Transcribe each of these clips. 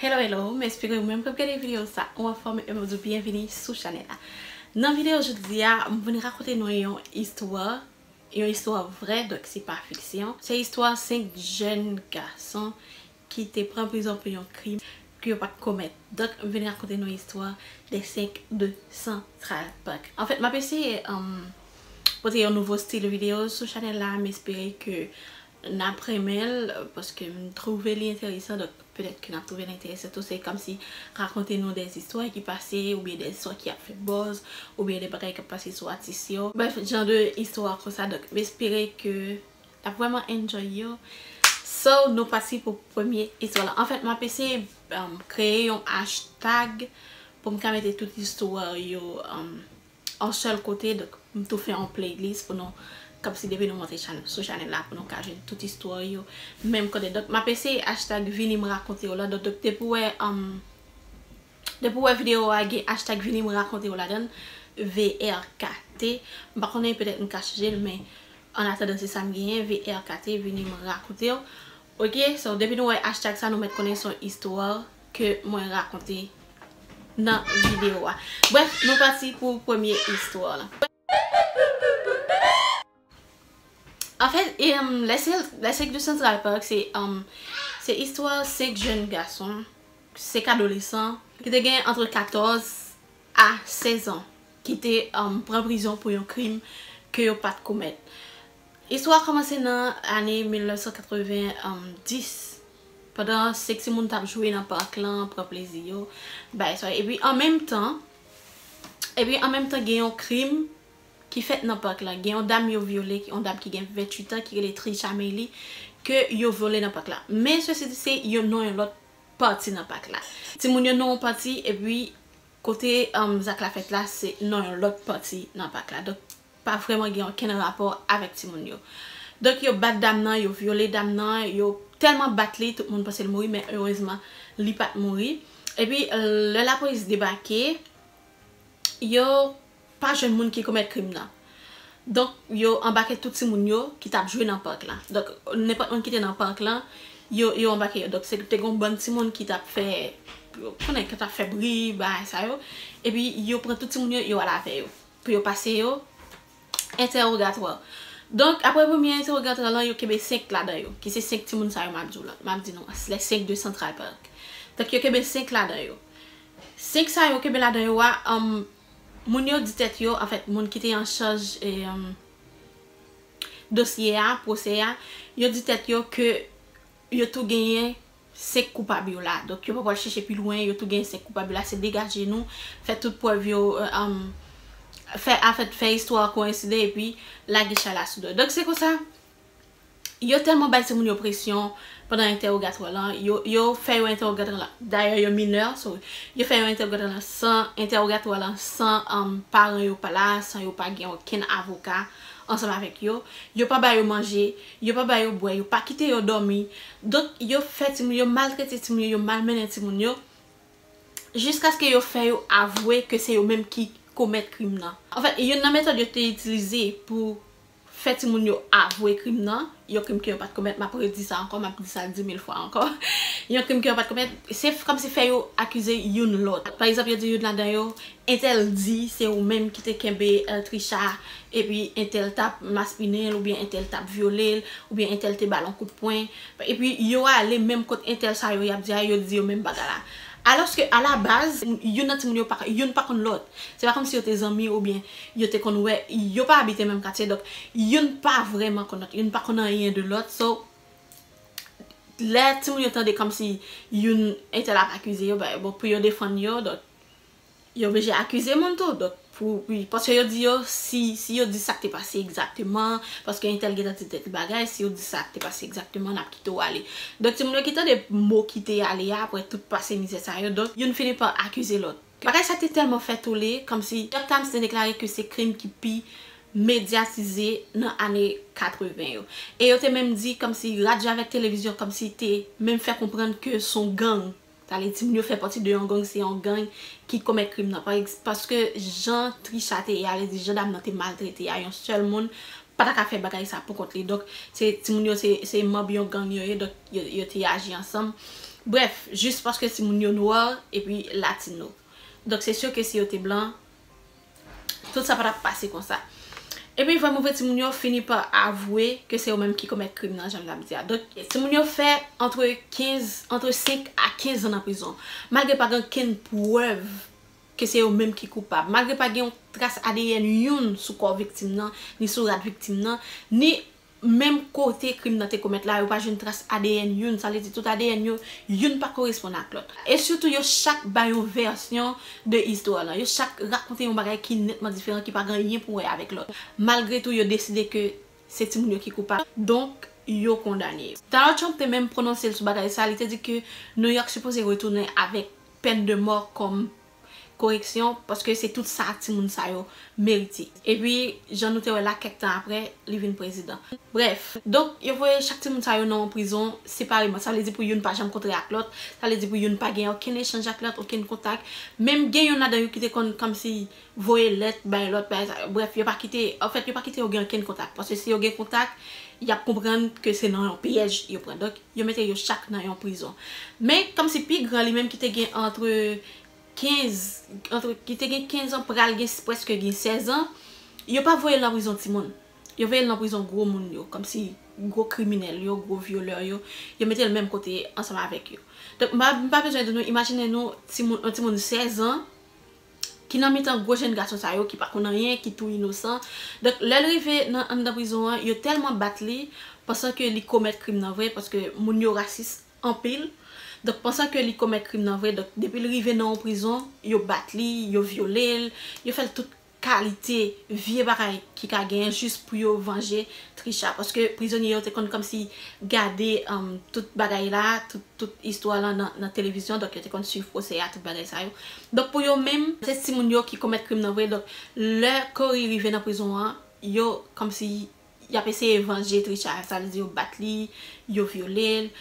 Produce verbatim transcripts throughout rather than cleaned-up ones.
Hello, hello, m espere ou menm k ap gade videyo sa ou anfòm e m ap di w byenvini sou chanèl la. Nan videyo jodi a, m vin rakonte nou yon istwa, yon istwa vrè, donk se pa fiksyon. Se istwa senk jèn gason ki te pran prizon pou yon krim ke yo pa t komèt. Donk, m vin rakonte nou istwa de senk de Central Park. Anfèt, m ap eseye, um, pote yon nouvo stil videyo sou chanèl la. M espere ke n ap renmen l, paske m twouve li enteresan, donk petèt ke n ap twouve l enteresan tou. Se kòmsi rakonte nou de istwa ki pase, oubyen de istwa ki ap fè buzz, oubyen de bagay k ap pase sou atis yo. Brèf, jan de istwa konsa. Donk, m espere ke n ap vrèman enjoy yo. So, nou pati pou premye istwa la. Anfèt, m ap eseye, um, kreye yon hashtag pou m ka mete tout istwa yo, um, yon sèl kote. Donk, m tou fè yon playlist pou nou, kòmsi depi nou monte chan-, sou chanèl la, pou nou ka jwenn tout istwa yo menm kote. Donk, m ap eseye hashtag vini m rakonte w la. Donk, donk, depi w wè, um, depi w wè videyo a gen hashtag vini m rakonte w ladan l, V R K T. M pa konnen, petèt m ka chanje l, men an atandan, se sa m genyen, V R K T, vini m rakonte w. Ok, so, depi nou wè hashtag sa, nou mèt konnen se yon istwa ke mwen rakonte nan videyo a. Brèf, nou pati pou premye istwa la. Anfèt, em, Les, Les Cinq de Central Park, se, em, se istwa senk jèn gason, senk adolesan, ki te gen ant katòz a sèz an, ki te, em, pran prizon pou yon krim ke yo pa t komèt. Istwa a kòmanse nan ane mil nèf san katreven dis, pandan senk timoun t ap jwe nan pak lan, pran plezi yo, bay sa. Epi an menm tan, epi an menm tan gen yon krim ki fèt nan pak lan. Gen yon dam yo vyole, yon dam ki gen venntuit an, ki rele Trisha Meili, ke yo vyole nan pak la. Men sesi se yon, nan yon lòt pati nan pak la. Timoun yo nan yon pati, epi kote, um, zak la fèt la, se nan yon lòt pati nan pak la. Donk, pa vrèman gen okenn rapò avèk timoun yo. Donk, yo bat dam nan, yo vyole dam nan, yo tèlman bat li, tout moun panse l mouri, men erezman, li pa t mouri. Epi, lè lapolis debake, yo pa jwenn moun ki komèt krim nan. Donk, yo anbake tout timoun yo ki t ap jwe nan pak la. Donk, nenpòt moun ki te nan pak la, yo, yo anbake yo. Donk, se te gen yon bann timoun ki t ap fè, ou konnen, ki t ap fè bri, bagay sa yo. Epi, yo pran tout timoun yo, yo al avè yo. Pou yo pase yo entèwogatwa. Donk, apre premye entèwogatwa lan, yo kenbe senk ladan yo, ki se senk timoun sa yo m ap di w la. M ap di nou, les cinq de Central Park. Donk, yo kenbe senk ladan yo. Senk sa yo kenbe ladan yo a, um, moun yo di tèt yo, anfèt, moun ki te an chaj, e, um, dosye a, pwosè a, yo di tèt yo ke yo tou genyen senk koupab yo la. Donk, yo pa pral chèche pi lwen, yo tou genyen senk koupab yo la. Se degaje nou, fè tout prèv yo, e, um, fè, anfèt, fè istwa a koyenside epi lage chay la sou do. Donk, se konsa, yo tèlman bay timoun yo presyon pandan entèwogatwa lan, yo, yo fè yo entèwogatwa lan. Dayè, yo minè, so, yo fè yo entèwogatwa lan san, entèwogatwa lan san, um, paran yo pa la, san yo pa gen okenn avoka ansanm avèk yo. Yo pa ba yo manje, yo pa ba yo bwè, yo pa kite yo dòmi. Donk, yo fè timoun yo, maltrete timoun yo, yo malmennen timoun yo, jiskaske yo fè yo avwe ke se yo menm ki komèt krim nan. Anfèt, youn nan metòd yo te itilize pou fè timoun yo avwe krim nan, yon krim ke yo pa t komèt, m ap redi sa ankò, m ap di sa di mil fwa ankò. Yon krim ke yo pa t komèt, se f-, kòmsi fè yo akize youn lòt. Pa egzanp, yo di youn ladan yo, entèl di se ou menm ki te kenbe, e, Trisha, epi entèl t ap maspinen l, oubyen entèl t ap vyole l, oubyen entèl te ba l yon kout pwen. Epi yo ale menm kot entèl sa yo y ap di a, yo di yo menm bagay la. Alòske, alabaz, youn nan timoun yo pa, youn pa konn lòt. Se pa kòmsi yo te zanmi oubyen yo te konn wè, yo pa abite menm katye, donk youn pa vrèman konn lòt, youn pa konn anyen de lòt. So, lè timoun yo tande kòmsi youn, entèl ap akize yo, ba, bon, pou yo defann yo, donk, yo oblije akize moun tou. Donk, pou, wi, paske yo di yo, si, si yo di sa k te pase egzakteman, paske entèl gentan di tèt li bagay, si yo di sa k te pase egzakteman, n ap kite w ale. Donk, timoun yo ki tande mo ki te ale a, apre tout pase mizè sa yo, donk, youn fini pa akize lòt. Bagay sa te tèlman fè tole, kòmsi New York Times te deklare ke se krim ki pi medyatize nan ane katreven yo. E yo te menm di kòmsi radyo avèk televizyon kòmsi te menm fè konprann ke se yon gang. Sa vle di timoun yo fè pati de yon gang, se yon gang ki komèt krim nan. Pa ex-, paske jan Trisha te ye a, vle di jan dam nan te maltrete a, yon sèl moun pa ta ka fè bagay sa pou kont li. Donk, se timoun yo, se, se manm yon gang yo ye, donk yo, yo te aji ansanm. Brèf, jis paske timoun yo nwa epi latino. Donk, se si ke si yo te blan, tout sa pa t ap pase konsa. Epi vrèman vre, timoun yo fini pa avwe ke se yo menm ki komèt krim nan, jan m t ap di a. Donk, timoun yo fè antre kenz, antre senk a kenz an nan prizon. Malgre pa gen okenn prèv ke se yo menm ki koupab. Malgre pa gen yon tras A D N youn sou kò viktim nan, ni sou rad viktim nan, ni menm kote krim nan te komèt la, yo pa jwenn tras A D N youn. Sa vle di tout A D N yo, youn pa koresponn ak lòt. E sitou, yo chak bay yon vèsyon de istwa lan. Yo chak rakonte yon bagay ki nètman diferan, ki pa gen anyen pou wè avèk lòt. Malgre tou, yo deside ke se timoun yo ki koupab. Donk, yo kondane yo. Donald Trump te menm pwononse l sou bagay sa, li te di ke New York sipoze retounen avèk pèn de mò kòm koreksyon, paske se tout sa timoun sa yo merite. Epi, jan nou te wè la, kèk tan apre, li vin prezidan. Brèf, donk, yo voye chak timoun sa yo nan yon prizon separeman. Sa vle di pou youn pa janm kontre ak lòt, sa vle di pou youn pa gen okenn echanj ak lòt, okenn kontak. Menm gen youn ladan yo ki te konn kòmsi voye lèt bay lòt, bay sa. Brèf, yo pa kite, anfèt, yo pa kite yo gen okenn kontak. Paske si yo gen kontak, y ap konprann ke se nan yon pyèj yo pran. Donk, yo mete yo chak nan yon prizon. Men, kòmsi pi gran li menm ki te gen antre kenz, antre, ki te gen kenz an, pral gen, prèske gen sèz an, yo pa voye l nan prizon timoun. Yo voye l nan prizon gwo moun yo, kòmsi gwo kriminèl yo, gwo vyolè yo. Yo mete l menm kote ansanm avèk yo. Donk, m pa, m pa bezwen di nou, imajine nou, timoun, yon timoun sèz an, ki nan mitan gwo jèn gason sa yo, ki pa konn anyen, ki tou inosan. Donk, lè l rive nan, anndan prizon an, yo tèlman bat li, pansan ke li komèt krim nan vre, paske moun yo rasis anpil. Donk, pansan ke li komèt krim nan vre, donk, depi l rive nan yon prizon, yo bat li, yo vyole l, yo fè l tout kalite vye bagay ki ka genyen jis pou yo vanje Trisha. Paske prizonye yo te konn kòmsi gade, um, tout bagay la, tout, tout istwa la nan, nan televizyon, donk yo te konn swiv pwosè a, tout bagay sa yo. Donk pou yo menm, se timoun yo ki komèt krim nan vre. Donk lè Corey rive nan prizon an, yo kòmsi y ap eseye vanje Trisha, sa vle di yo bat li, yo vyole l.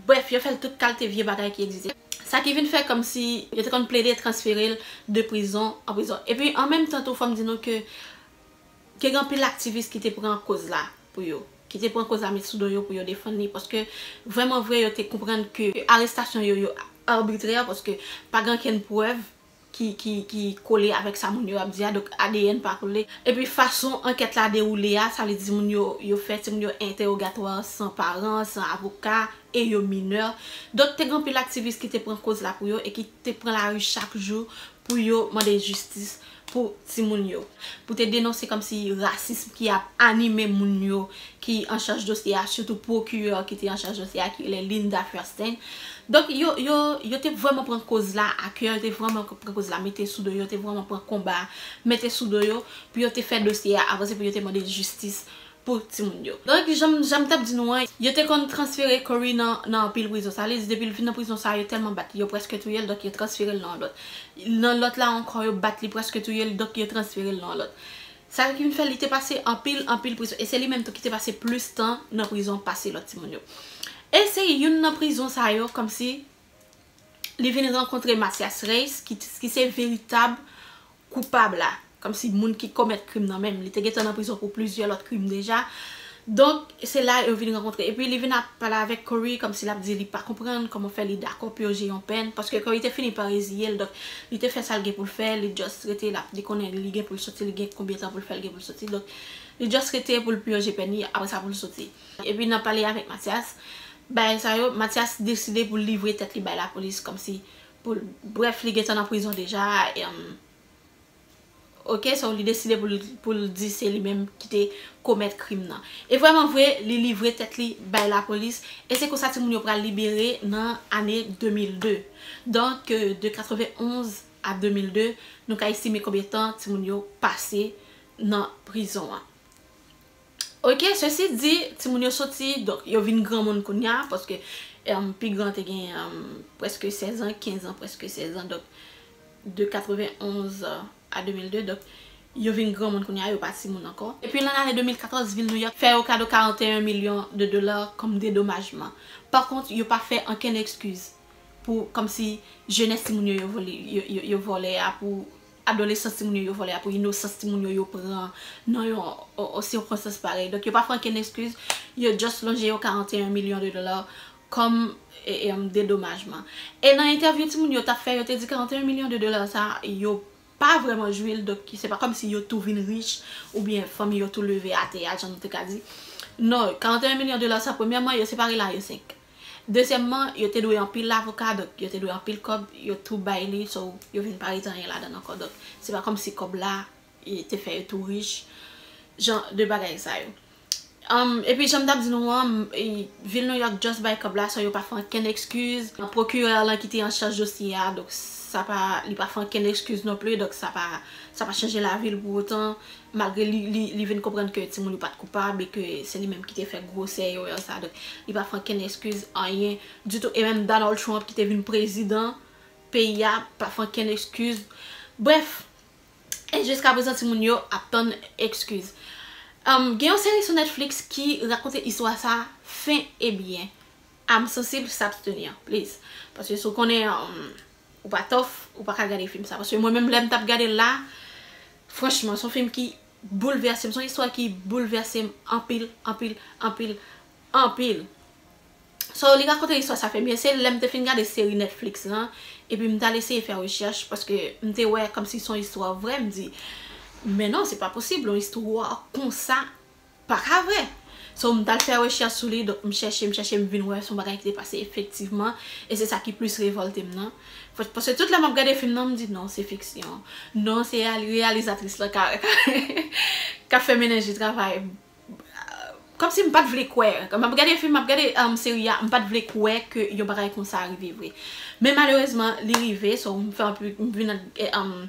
Brèf, yo fè l tout kalite vye bagay ki egziste. Sa ki vin fè kòmsi yo te konn plede transfere l de prizon an prizon. Epi an menm tan tou, fò m di nou ke, ke gen anpil aktivis ki te pran koz la pou yo, ki te pran koz la met sou do yo pou yo defann li, paske vrèman vre yo te konprann ke arestasyon yo yo arbitrè, paske pa gen okenn prèv ki, ki, ki kole avèk sa moun yo ap di a, donk A D N pa kole. Epi fason ankèt la dewoule a, sa vle di moun yo, yo fè timoun yo entèwogatwa san paran, san avoka, e yo minè. Donk te gen anpil aktivis ki te pran koz la pou yo e ki te pran lari chak jou pou yo mande jistis pou timoun yo. Pou te denonse kòmsi rasism ki ap anime moun yo ki an chaj dosye a, sitou pwokirè ki te an chaj dosye a, ki rele Linda Feuerstein. Donk, yo, yo, yo te vrèman pran koz la a kè, yo te vrèman pran koz la mete sou do yo, yo te vrèman pran konba a mete sou do yo, pou yo te fè dosye a avanse, pou yo te mande jistis pou timoun yo. Donk, jan, jan m t ap di nou an, yo te konn transfere Corey nan, nan anpil prizon. Sa vle di, depi l vin nan prizon sa, yo tèlman bat li, yo prèske touye l, donk yo transfere l nan yon lòt. Nan lòt la ankò, yo bat li, prèske touye l, donk yo transfere l nan yon lòt. Sa ki vin fè li te pase anpil, anpil prizon. E se li menm tou ki te pase plis tan nan prizon pase lòt timoun yo. E se youn nan prizon sa yo, kòmsi li vin rankontre Mathias Reyes, ki, ki se veritab koupab la. Kòmsi moun ki komèt krim nan menm. Li te gentan nan prizon pou plizyè lòt krim deja. Donk, se la yo vin rankontre. Epi li vin ap pale avèk Corey, kòmsi l ap di li pa konprann kòman fè li dakò pyoje yon pèn. Paske Corey te fini pa reziye l, donk li te fè sa l gen pou l fè, li just rete, l ap, li konnen li gen pou l soti, li gen konbyen tan pou l fè, l gen pou l soti. Donk, li just rete pou l pyoje pèn li, apre sa pou l soti. Epi nan pale avèk Mathias, bagay sa yo, Mathias deside pou l livre tèt li bay lapolis, kòmsi pou l, brèf, li gentan nan prizon deja, em, Ok, so li deside pou l, pou l di se li menm ki te komèt krim nan. E vrèman vre, li livre tèt li bay lapolis, e se konsa timoun yo pral libere nan ane de mil de. Donk, euh, de katrevenonz a de mil de, nou ka estime konbyen tan timoun yo pase nan prizon an. Ok, sesi di, timoun yo soti, donk yo vin granmoun kounye a, paske, em, pi gran te gen, em, prèske sèz an, kenz an, prèske sèz an, donk de katrevenonz a de mil de, donk yo vin granmoun kounye a, yo pa timoun ankò. Epi nan ane de mil katòz, vil Nouyòk fè yo kado karanteyen milyon de dola kòm dedomajman. Pa kont, yo pa fè ankenn ekskiz pou, kòmsi, jenès timoun yo, yo vole, yo, yo, yo vòlè a, pou adolesans timoun yo, yo vòlè a, pou inosans timoun yo, yo pran nan yon, o, o, sikonstans parèy. Donk, yo pa fè ankenn ekskiz, yo just lonje yo karanteyen milyon de dola kòm e, e, dedomajman. E nan entèvyou timoun yo t ap fè, yo te di karannteyen milyon de dola sa, yo pa vrèman jwi l, donk se pa kòmsi yo tou vin rich, oubyen fanmi yo tou leve atè a, jan nou te ka di. Non, karannteyen milyon dola sa, premyèman, yo separe l an senk. Dezyèmman, yo te dwe anpil avoka, donk yo te dwe anpil kòb, yo tou bay li, so yo vin pa ret anyen ladan ankò. Donk se pa kòmsi kòb la e, te fè yo tou rich, jan de bagay sa yo. Um, epi jan m t ap di nou an, e, vil New York just bay kòb la san yo pa fè ankenn ekskiz. Pwokirè lan ki te an chaj dosye a, donk sa pa, li pa fè ankenn ekskiz non pli, donk sa pa, sa pa chanje lavi l pou otan, malgre li, li, li vin konprann ke timoun yo pa t koupab e ke se li menm ki te fè gwosè erè sa, donk li pa fè ankenn ekskiz, anyen ditou. E menm Donald Trump ki te vin prezidan peyi a pa fè ankenn ekskiz. Brèf, e jiskaprezan timoun yo ap tann ekskiz. Um, gen yon seri sou Netflix ki rakonte istwa sa fen e byen. A m sansib, s'abstenir, please. Paske si w konnen, um, ou pa tough, ou pa ka gade fim sa. Paske mwen menm, lè m t ap gade l la, franchman, se yon fim ki boulvèse m, se yon istwa ki boulvèse m anpil, anpil, anpil, anpil. So, li rakonte istwa sa fen byen. Se lè m te fin gade seri Netflix lan, epi m t al eseye fè rechèch, paske m te wè kòmsi se yon istwa vrè, m di, men non, se pa posib, yon istwa konsa pa ka vrè. So, m t al fè rechèch sou li, donk m chèche, m chèche, m vin wè se yon bagay ki te pase efektivman, e se sa ki plis revòlte m nan. Paske tout lè m ap gade fim nan, m di, non, se fiksyon. Non, se realizatris lan ka, ka, ka fè menaj li travay. Kòmsi m pa t vle kwè. Kan m ap gade fim, m ap gade, um, seri a, m pa t vle kwè ke yon bagay konsa rive vre. Men malerezman, li rive, so m fè anpil, m vin, eh, um,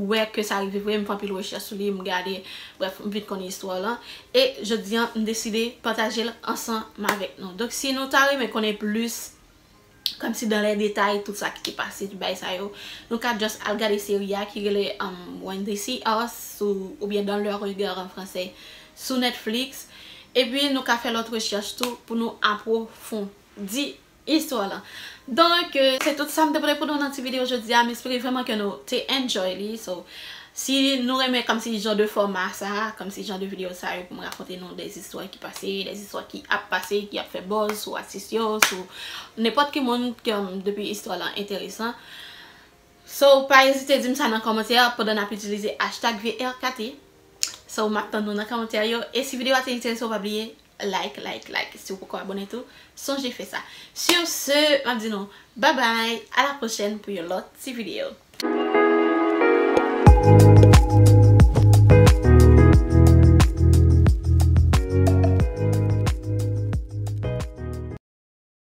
wè ke sa rive vre, m fè anpil rechèch sou li, m gade, brèf, m vin konnen istwa lan. E jodi an, m deside pataje l ansanm avèk nou. Donk, si nou ta renmen konnen plis, kòmsi dans les détails, tout sa ki te pase, tout bagay sa yo, nou ka just al gade seri a ki rele, um, When They See Us, ou, oubyen Dans leur regard an fransè, sou Netflix. Epi nou ka fè lòt rechèch tou pou nou apwofondi istwa lan. Donk, euh, se tout sa m te pote pou nou nan ti videyo jodi a. M espere vrèman ke nou te enjoy li. So, si nou renmen kòmsi jan de fòma sa, kòmsi jan de videyo sa yo pou m rakonte nou de zistwa ki pase, de zistwa ki ap pase, ki ap fè buzz sou atis yo, sou nenpòt ki moun ke, um, depi istwa lan enteresan. So, pa ezite di m sa nan kòmantè a pandan n ap itilize hashtag V R K T. So, m ap tann nou nan kòmantè yo. E si videyo a te enterese w, pa bliye like, like, like. Si w poko abòne tou, sonje fè sa. Sur ce, m ap di nou, bye bye, à la prochaine pou yon lòt ti videyo.